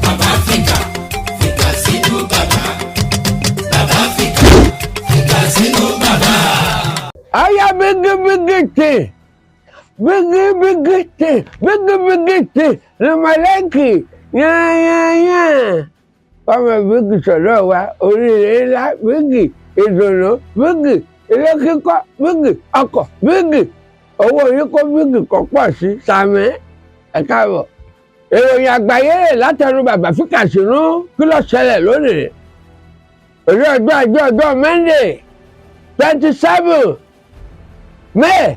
Bàbá fìkà fìkà sínú bàbá. Bàbá fìkà fìkà sínú bàbá. Aya big big thing, big big thing, big big thing ni mo like yányányá. Ọmọ big sọ̀rọ̀ wa, oríire ńlá big, ìdùnnú big, ilé kíkọ́ big, ọkọ̀ big, owó yín kó big kọ́ pọ̀ sí sàmì. Ẹ káàbọ̀. Ìròyìn àgbáyé rẹ̀ látẹnu bàbá fíkà sínú. Kí ló ṣẹlẹ̀ lónìí? Òní ọjọ́ ajé, ọjọ́ Monday, 27 May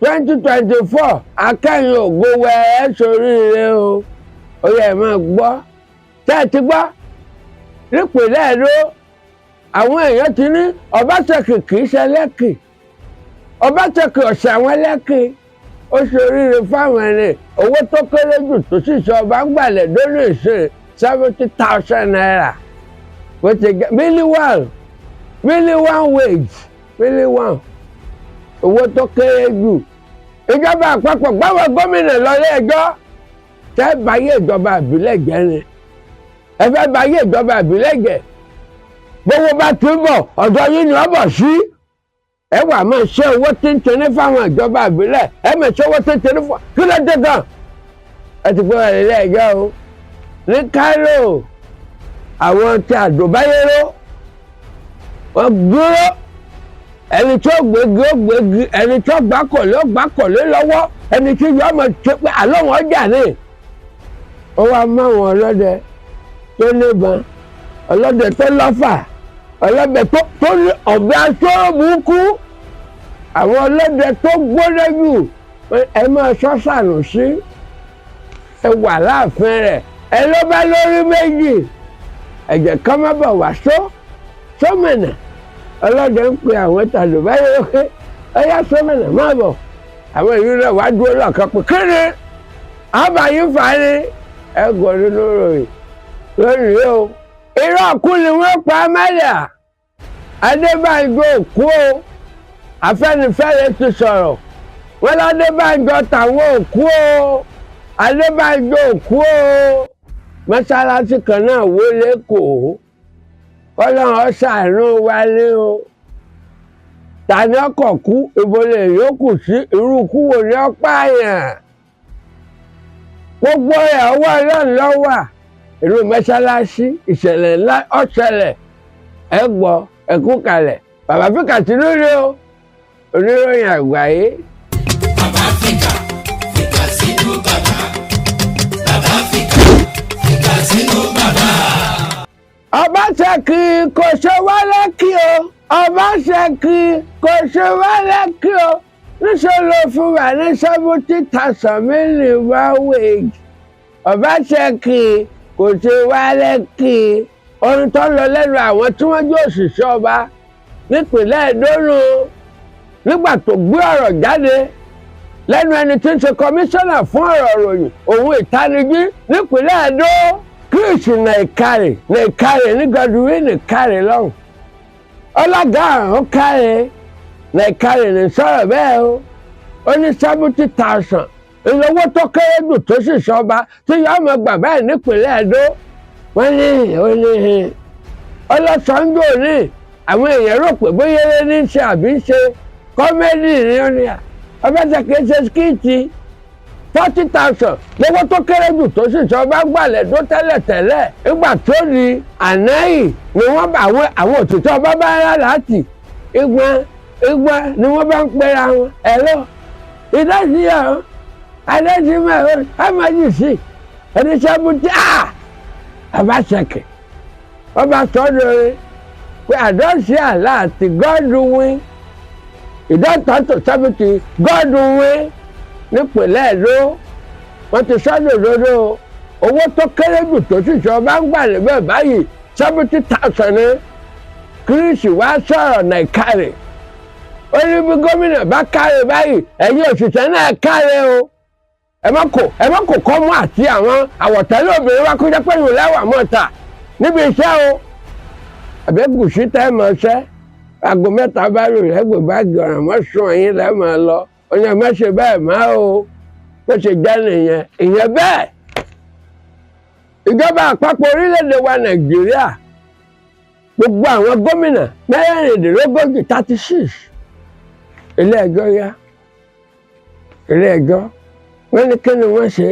2024. Akẹ́yìn ògo wẹ́ẹ́ sóríire o. Ó yẹ máa gbọ́. Tẹ́ ẹ ti gbọ́ nípìnlẹ̀ Èdó, àwọn èèyàn ti ní Ọbaṣẹ́kì kì í ṣe lẹ́kì, Ọbaṣẹ́kì ọ̀sẹ̀ àwọn lẹ́kì. Ó ṣoríire fáwọn ẹni. Owó tó kéré jù tó sì sọ ọba ń gbàlẹ̀ lórí ìsìn, ₦70,000. Bó ti gẹ́ mílíọ̀nù mílíọ̀nù wage, mílíọ̀nù, owó tó kéré jù. Ìjọba àpapọ̀ gbáwọ̀ gómìnà lọ ilé ẹjọ́. Tẹ́ báyé ìjọba ìbílẹ̀ jẹ́ ni, ẹ fẹ́ báyé ìjọba ìbílẹ̀ jẹ́. Gbogbo bá ti ń bọ̀, ọ̀dọ̀ yìí ni ó bọ̀ sí. Ẹ wà máa ṣe owó tíntìní fáwọn ìjọba ìbílẹ̀, ẹ máa ṣe owó tíntìní fún. Kí ló dé gan? Ẹ ti gbé wọn ilé ẹjọ́ o. Ní Cairo, àwọn tí àdòbáyéró wọ́n dúró. Ẹni tó gbégi ó gbégi, ẹni tó gbákọ̀lé ó gbákọ̀lé lọ́wọ́, ẹni tí yọ ọmọ tó pé àlọ́ wọn jà ní. Ó wá mú àwọn ọlọ́dẹ tó níbọn, ọlọ́dẹ tó lọ́fà, ọlọ́dẹ tó ní ọ̀bẹ aṣọ́rọ̀ burúkú, àwọn ọlọ́dẹ tó gbóná jù. Ẹ máa sọ Sànúsí, ẹ wà láàfin rẹ̀, ẹ ló bá lórí méjì, ẹ̀jẹ̀ kan má bọ̀ wá só sómìnà. Ọlọ́dẹ ń pe àwọn tàdó báyìí pé ọyá sómìnà má bọ̀. Àwọn ìlú náà wá dúró lọ́kàn pé kí ni àbáyé fà á ní ẹgbọ́n nínú ròyìn lónìí o. Irọ́ kú ni wọ́n pa mẹ́lẹ̀. Adébánjọ òkú o. Afẹ́nifẹ́re ti sọ̀rọ̀, wọ́n ládébánjọ tàwọn òkú o. Adébánjọ òkú o. Mọ́sálásí kan náà wó lẹ́kọ̀ọ́. Kọ́lọ́run ó ṣàánú wa ní o. Tani ọkọ̀ kú? Ibo lè yókù sí? Irú ikú wo ni ó pààyàn? Gbogbo ẹ̀, ọwọ́ Ọlọ́run ló wà. Ìlú mọ́sálásí, ìṣẹ̀lẹ̀ ńlá ó ṣẹlẹ̀. Ẹ gbọ́, ẹ kú kalẹ̀. Bàbá fíkà tí lórí o, oníròyìn àgbáyé. Bàbá fìkà fìkà sínú bàbá. Bàbá fìkà fìkà sínú bàbá. Ọbaṣẹ́kì kò ṣe wá lẹ́kì o. Ọbaṣẹ́kì kò ṣe wá lẹ́kì o. Níṣẹ́ ló fún wa ní 70,000 minimum wage. Ọbaṣẹ́kì kò ṣe wá lẹ́kì. Orin tó ń lọ lẹ́nu àwọn tí wọ́n jẹ́ òṣìṣẹ́ ọba nípìnlẹ̀ Ẹdó nígbà tó gbé ọ̀rọ̀ jáde lẹ́nu ẹni tí ń ṣe kọmíṣánná fún ọ̀rọ̀ ìròyìn òun ìtanijí nípìnlẹ̀ Ẹdó, Chris Nàìkárì. Nàìkárì ní Godwin Nàìkárì lọ́hùn, ọlọ́gá àrùn kárì. Nàìkárì ní sọ̀rọ̀ bẹ́ẹ̀ o. Ó ní 70,000 ìlówó tó kéré jù tó sì sọba tí yóò mọ gbà báyìí nípìnlẹ̀ Ẹdó. Wọ́n ní ó ní ọlọ́sànjò ní àwọn èèyàn rò pé bóyá eré ní ṣe àbí ń ṣe comedy ní. Ó ní à Ọbaṣẹ́kì ṣe skit. 40,000 lówó tó kéré jù tó sì sọ bá gbàlẹ̀ tó tẹ́lẹ̀ tẹ́lẹ̀. Nígbà tó di àná yìí ni wọ́n bá àwọn òtítọ́ ọba bá rà láti ìgbọ́n ìgbọ́n ni wọ́n bá ń pera wọn. Ẹ̀rọ ìdásí ọ̀hún adásí mẹ́rin amájú ẹni 70. Ọbaṣẹ́kì ọba sọ́dọ̀ rẹ̀ pé àdọ́sí àlá àti Godwin ìdọ́ta tó 70 Godwin nípìnlẹ̀ Èdó. Wọ́n ti sọ́dọ̀ òdodo, owó tó kéré jù tó sì sọ bá ń gbà níbẹ̀ báyìí, 70,000 ní. Chris wá sọ̀rọ̀ nàìkárẹ̀. Ó ní bí gómìnà bá kárẹ̀ báyìí, ẹ̀yin òṣìṣẹ́ náà kárẹ̀ o. Ẹ má kò kọ́ mú àti àwọn àwọ̀tẹ́lẹ̀ obìnrin wá kó jẹ́ pé ìrùlẹ̀ wà mọ́ta níbi iṣẹ́ o. Àbẹ́gùsí tẹ́ mọ̀ ṣẹ́, aago 3 bá rò lẹ́gbẹ̀ẹ́ báàgì ọ̀ràn mọ́ sùn ẹ̀yìn lẹ́ mọ̀ lọ. Ọ̀yàn má ṣe bẹ́ẹ̀ má o. Bó ṣe jẹ́ nìyẹn, ìyẹn bẹ́ẹ̀. Ìjọba àpapọ̀ orílẹ̀-èdè wa Nàìjíríà, gbogbo àwọn gómìnà 36, 36, ilé ẹjọ́ yá. Ilé ẹjọ́ wọ́n ní kí ni wọ́n ṣe?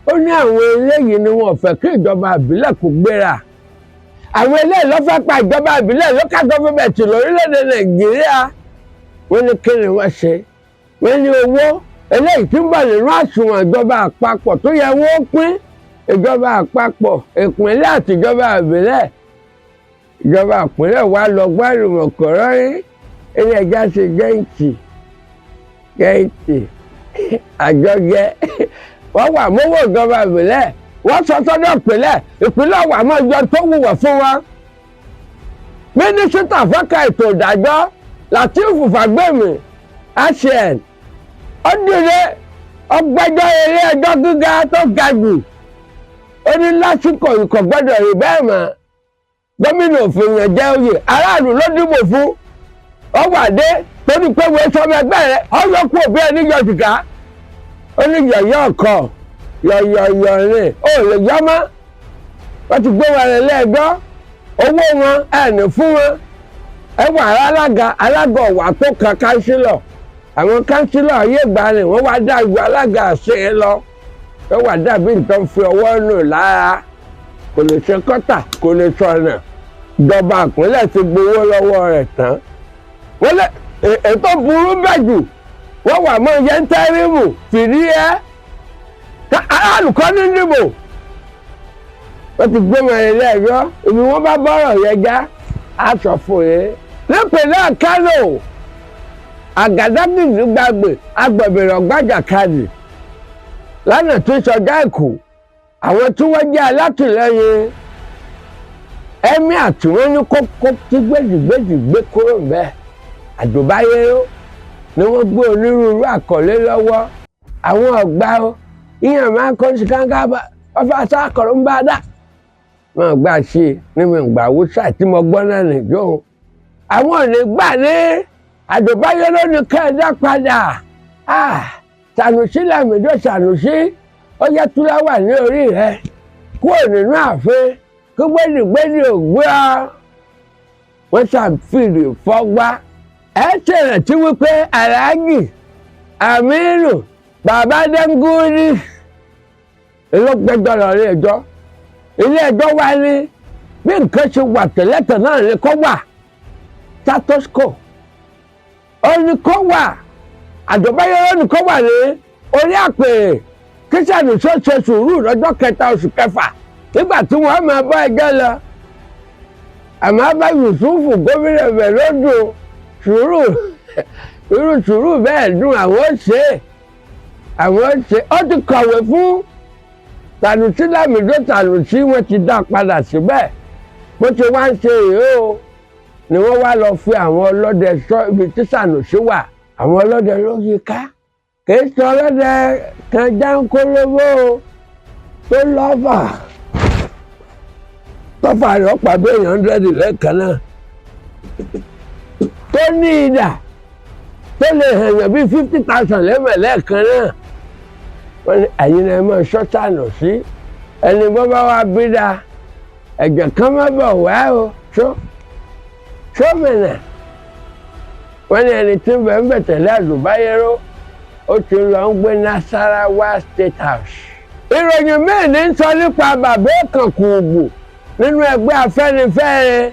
Ó ní àwọn eléyìí ni wọn ò fẹ́ kí ìjọba ìbílẹ̀ kó gbéra. Àwọn eléyìí ló fẹ́ pa ìjọba ìbílẹ̀, local government lórílẹ̀-èdè Nàìjíríà. Wọ́n ní kí ni wọ́n ṣe? Wọ́n ní owó eléyìí tí ń bọ̀ nínú àsùnwọ̀n ìjọba àpapọ̀ tó yẹ wọ́n pín, ìjọba àpapọ̀, ìpínlẹ̀ àti ìjọba ìbílẹ̀. Ìjọba ìpínlẹ̀ wa lọ gbárùmọ̀ kọ̀rọ̀ yín. Ilé ẹja ṣe gẹ́ǹtì gẹ́ǹtì àjọjẹ. Wọ́n wà mọ́wọ́ ìjọba ìbílẹ̀, wọ́n sọ sọ́dọ̀ ìpínlẹ̀, ìpínlẹ̀ wà máa yọ tó wùwọ̀ fún wa. Mínísítà fọ́ka ètò ìdájọ́, Lateef Fagbemi SAN, ó dìde ọgbẹ́jọ́ ilé ẹjọ́ gíga tó ga jù. Ó ní lásìkò ìkọ̀ gbọ́dọ̀ rí bẹ́ẹ̀ mọ́. Gómìnà òfin yẹn jẹ́ oyè, aráàlú ló dìbò fún. Ó wà dé torí pé wọ́n sọmọ ẹgbẹ́ rẹ̀, ọyọ kú òbí ẹni yọ sìgá. Ó ní yọ̀yọ̀ ọkọ̀ yọ̀yọ̀yọ̀ rìn ó lè yọ mọ́. Wọ́n ti gbé wọn rìn lẹ́ẹ̀gbọ́ owó wọn ẹ̀ẹ́nì fún wọn. Ẹ wà alága, alága ọ̀wà tó kan kánsílọ̀. Àwọn kánsílọ̀ ayé ìgbà ni wọ́n wá dá ju alága àṣẹ yẹn lọ. Ẹ wà dàbí nǹkan fi ọwọ́ nù lára, kò lè ṣe kọ́tà, kò lè sọ̀nà. Ìjọba ìpínlẹ̀ ti gbowó lọ́wọ́ rẹ̀ tán. Wọ́n lé ètò burú bẹ́ẹ̀ jù, wọ́n wà mọ́ yẹntẹ́rìmù fìdí ẹ́ aráàlú kọ́ ní dìbò. Wọ́n ti gbé wọn ilé ẹjọ́, ibi wọ́n bá bọ́rọ̀ yẹn já aṣọ fún yẹn. Nípìnlẹ̀ Kánò, àgádágìdì gbàgbé agbẹ̀bẹ̀rẹ̀ ọ̀gbàjàkadì lánàá tó sọjá ẹ̀kú. Àwọn tí wọ́n jẹ́ alátìlẹ́yìn emir tí wọ́n ní kókó tí gbèjìgbèjì gbé kúrò bẹ́ẹ̀, àdùbáyé ni wọ́n gbé onírúurú àkọlé lọ́wọ́. Àwọn ọ̀gbà ó ìyẹn máa kọ́ sí kánká ọfà sákọ̀rọ̀ ń bá dà wọn gbà sí i ní mi gbà wúsà tí mo gbọ́ náà nìjọ́ àwọn ò ní gbà ní àdùbáyé lónìí kẹ́ẹ̀dá padà. Sànùsí làmìdó Sànùsí, ó yẹ túláwà ní orí rẹ kúrò nínú ààfin kí gbẹ́dìgbẹ́dì ò gbé ọ. Wọ́n ṣàfihàn fọ́gbá. Ẹ ṣèrántí wípé Alhaji Aminu Bàbá Dẹ́ngúrí ló gbẹ́jọ́ lọ ilé ẹjọ́. Ilé ẹjọ́ wá ní bí nǹkan ṣe wà tẹ́lẹ̀tẹ̀ náà ni kó wà, status quo ó ní kó wà. Àdùbáyé ní kó wà ní orí àpèrè, kí Sànùsí ṣe sùúrù lọ́jọ́ 3 oṣù kẹfà nígbà tí wọ́n máa bá ẹjọ́ lọ. Àmọ́ bá Yusufu gómìnà bẹ̀ ló dùn sùúrù, irú sùúrù bẹ́ẹ̀ dùn. Àwọn ṣe, àwọn ṣe. Ó ti kọ̀wé fún Sànùsí Làmìdó Sànùsí, wọ́n ti dá padà síbẹ̀. Bó ti wá ń ṣe èyí o ni wọ́n wá lọ fi àwọn ọlọ́dẹ sọ ibi tí Sànùsí wà. Àwọn ọlọ́dẹ ló yí ká, kìí sọ ọlọ́dẹ kan jáńkólóbó tó lọ́fà tọ́fà rẹ̀ ọ̀pá bí èèyàn 100 lẹ́ẹ̀kan náà, tó ní idà tó lè hànyàn bíi 50,000 lẹ́mẹ̀ lẹ́ẹ̀kan náà. Wọ́n ní ẹ̀yin náà máa ṣọ́ Sànùsí, ẹni bọ́ bá wá bí da ẹ̀jẹ̀ kan má bọ̀ wá o ṣó ṣó mìnà. Wọ́n ní ẹni tí ń bẹ̀ ń bẹ̀ tẹ̀lé Àdùbáyéró, ó ti lọ ń gbé Nasarawa State House. Ìròyìn míì ní sọ nípa bàbá Ìkànkùgbù nínú ẹgbẹ́ Afẹ́nifẹ́re,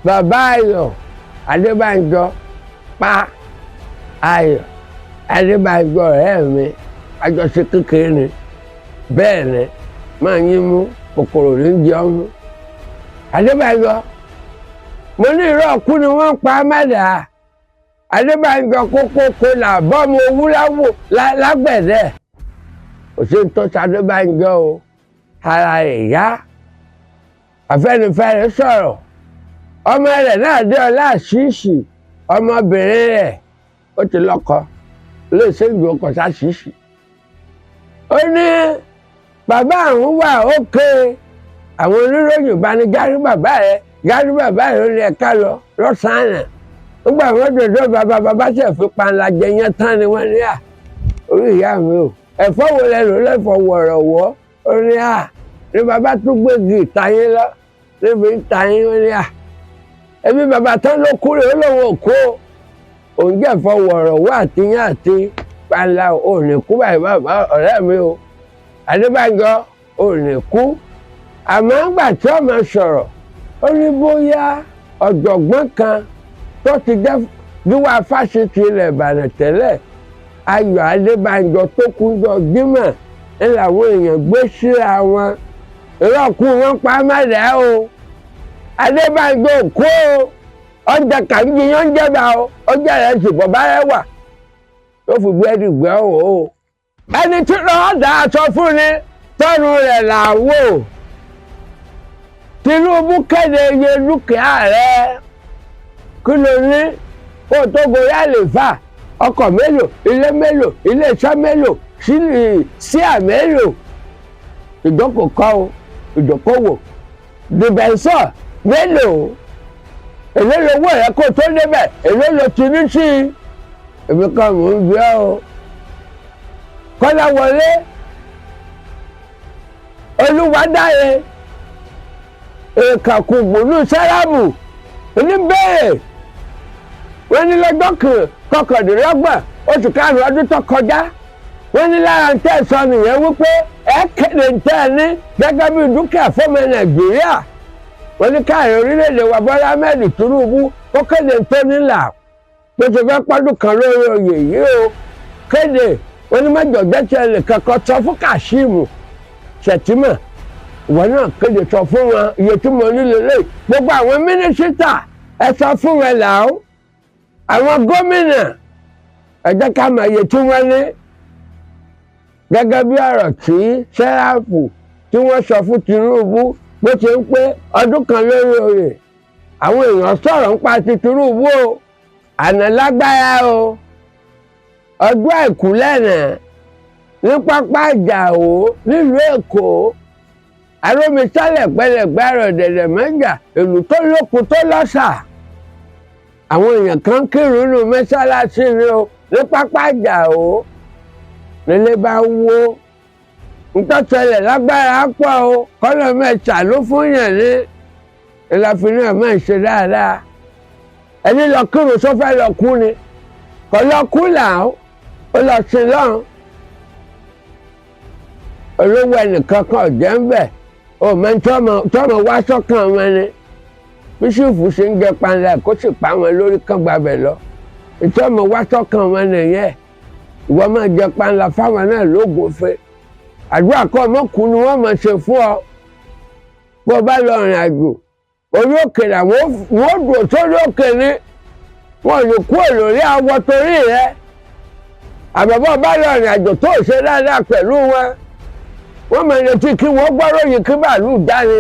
bàbá Ayọ̀ Adébánjọ. Pa Ayọ̀ Adébánjọ ọ̀rẹ́ mi, àjọṣe kékeré ni bẹ́ẹ̀ ni máa yín mú kòkòrò ní jẹ ọmú. Adébánjọ, mo ní irọ́ ọkú ni wọ́n pa mẹ́ta. Adébánjọ kókó kó là bọ́ọ̀mù owúláwò lágbẹ̀dẹ. Kò sí tó Adébánjọ o, ara rẹ̀ yá. Afẹ́nifẹ́re sọ̀rọ̀, ọmọ rẹ̀ náà dé ọlá àṣìṣì, ọmọbìnrin rẹ̀ ó ti lọ́kọ lè ṣe ìlú ọkọ̀ sáṣìṣì. Ó ní bàbá àwọn wà ókè. Àwọn oníròyìn bá ní gárí bàbá rẹ̀, gárí bàbá rẹ̀, ó ní ẹ̀ka lọ lọ́sàn-án. Nígbà wọn dòdò bàbá, bàbá sì fi panla jẹ yẹn tán ni wọ́n ní à orí ìyá mi o, ẹ̀fọ́ wo lẹ lò lẹ́fọ̀ wọ̀rọ̀wọ́? Ó ní à Ní bàbá tún gbégi ìtayín lọ níbi ìtayín ó ní à ẹbí bàbá tán ló kú rè, ó lóun ò kú o, òun jẹ̀fọ́ wọ̀rọ̀wọ́ àti yín àti panla. Ò ní kú báyìí, bàbá ọ̀rẹ́ mi o, Adébánjọ, ò ní kú. Àmọ́ ńgbà tí ọmọ sọ̀rọ̀, ó ní bóyá ọ̀jọ̀gbọ́n kan tó ti jẹ́ gíwá fásitì ilẹ̀ Ìbàdàn tẹ́lẹ̀, Ayọ̀ Adébánjọ, tó kú jọ Jímọ̀ ń làwọn èèyàn gbé síra wọn. Ìrọ̀kú wọn pa mẹ́rẹ̀ẹ́ o. Adébánjọ kú o, ọjà kàńjì yẹn ń jẹba o, ọjà rẹ̀ sì bọ̀ bá rẹ̀ wà tó fi búrẹ́dì gbẹ́ o o. Ẹni tí lọ́ọ́ dà aṣọ fún ni tọ́nu rẹ̀ là wò. Tinubu kéde iye dúkìá rẹ̀. Kí ló ní kó tó gorí àlèfà? Ọkọ̀ mélòó? Ilé mélòó? Ilé iṣẹ́ mélòó? Síà mélòó? Ìdókòkò o, ìdókòwò dìbẹ̀nsọ̀ mélòó? Èló lowó rẹ kó tó débẹ̀? Èló lo ti ní sí i? Èmi kan mò ń bí ọ́ o. Kọ́láwọlé Olúwadáre èkàkùngbùnú sẹ́ráàmù oníbẹ̀rẹ̀, wọ́n ní lọ́jọ́ 29 oṣù karùn-ún ọdún tó kọjá, wọ́n ní lára ń tẹ́ sọ nìyẹn wípé ẹ kéde ń tẹ́ ẹ ní gẹ́gẹ́ bí dúkìá fọ́mọ Nàìjíríà. Wọ́n ní káàrin orílẹ̀-èdè wa Bọ́lá Ahmed Tinubu ó kéde tó nílà bó ṣe fẹ́ pọ́dún kan lórí oyè yìí o. Kéde, wọ́n ní májọ̀gbẹ́ tí ẹ lè kankan sọ fún Kashim Shettima, ìwọ náà kéde, sọ fún wọn iye tí mo nílò lè. Gbogbo àwọn mínísítà, ẹ sọ fún wọn làwọn àwọn gómìnà, ẹ jẹ́ ká mọ iye tí wọ́n ní gẹ́gẹ́ bí ọ̀rọ̀ tí sẹ́ráfù tí wọ́n sọ fún Tinubu bó ṣe ń pé ọdún kan lórí oyè. Àwọn èèyàn sọ̀rọ̀ ń pa ti Tinubu o. Àná lágbára o, ọjọ́ Àìkú lẹ́nà ní pápá Ìjàó nílùú Èkó, arómisálẹ̀ pẹlẹgbẹ́ rẹ̀ dẹ̀dẹ̀ mẹ́jà ìlú tó lókun tó lọ́sà. Àwọn èèyàn kan kírun nínú mọ́ṣáláṣí ni o ní pápá Ìjàó nílé bá wó. Ntọ́sẹ̀lẹ̀ lágbára pọ̀ o. Kọ́lọ́ mẹ́ta ló fún yàn ní ìlàfin náà máa ń ṣe dáadáa. Ẹni lọ kírun sọfẹ́ lọ kú ni kọ́ lọ kú là ó lọ sí lọ́hùn. Olówó ẹnìkan kan ọ̀jẹ̀ ń bẹ̀ ó mọ tọ́mọ wá sọ́kàn wọn ni. Bíṣùfù ṣe ń jẹ panla kó sì pa wọn lórí kán gbàbẹ̀ lọ. Ìtọ́mọ wá sọ́kàn wọn nìyẹn. Ìwọ máa jẹ panla fáwọn náà lóògùn fẹ́ àdúrà kọ́ ọmọkù ni wọ́n máa ṣe fún ọ. Bó o bá lọ rìn àjò orí òkè làwọn wọ́n dùn sórí òkè ni wọ́n lè kú lórí awọ torí rẹ. Àbẹ̀bọ̀ bá lọ rìn àjò tó ṣe dáadáa pẹ̀lú wọn, wọ́n máa retí kí wọ́n gbọ́rọ̀ yìí kí bàálù dáni.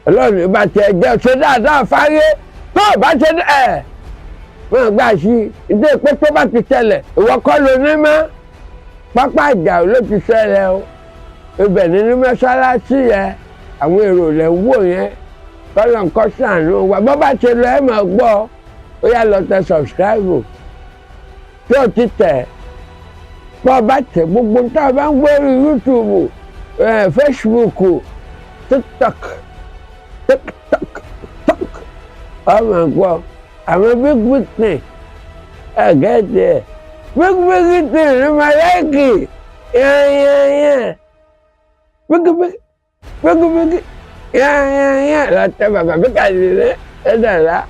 Ọlọ́run ìbá tiẹ̀ jẹ́ ṣe dáadáa fáyé tó o bá ṣe ẹ̀ wọ́n gbà sí ìdí pé tó bá ti ṣẹlẹ̀, ìwọ kọ́ ló ní mọ́. Pápá ìjà ló ti ṣẹlẹ̀ o, ibẹ̀ nínú mọ́ṣáláṣí yẹn àwọn èrò rẹ̀ ń wò yẹn. Kọ́lọ̀ nǹkan ṣàánú wa. Bó bá ṣe lọ, ẹ máa gbọ́. Ó yá, lọ tẹ subscribe tí o ti tẹ̀. Bó o bá tẹ̀, gbogbo tá a bá ń gbé orí YouTube, Facebook, TikTok, TikTok tok, ọmọ gbọ́ àwọn big big thing. Ẹ gẹ́tì ẹ̀, big big thing ní ma like yányányá, big big big big yányányá. Lọ tẹ bàbá bí kàdé ẹ dàrá.